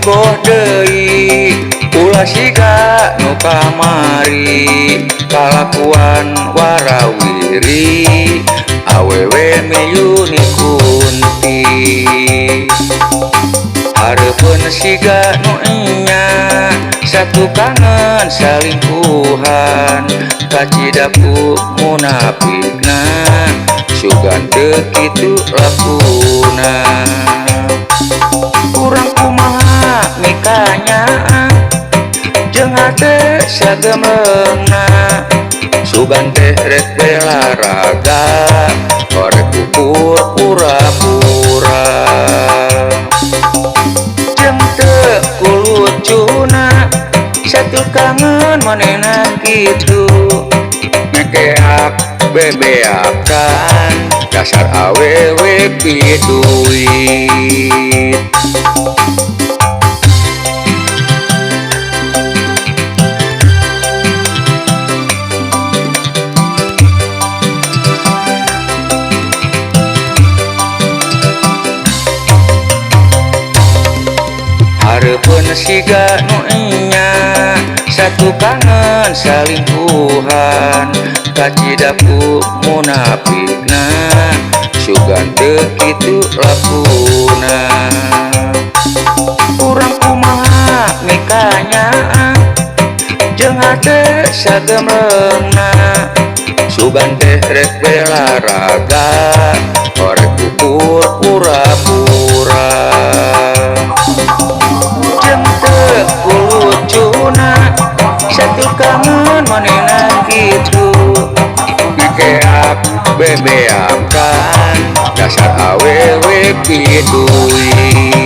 Kabogoh deui ulah siga nu kamari kalakuan warawiri awewe miyuni kunti hareupeun siga nu enya satu kangen salingkuhan kacidaku munafikna sugan teu kitu lakuna kurang kumaha mikanya jeung hate sagemleungna sugan teh rek belaraga korek ukur pura-pura jeung teu kulucuna satu kangen manehna kitu ngekeak bebeakan dasar awewe piduit. Hareupeun siga nu enya satu kangen salingkuhan kacidaku munafikna sugan teu kitu lakuna kurang kumaha mikanya jeung hate sagemleungna sugan teh rek belaraga korek ukur pura-pura jeung teu kulucuna satu kangen manehna kitu ngekeak bebeakan dasar awewe piduit.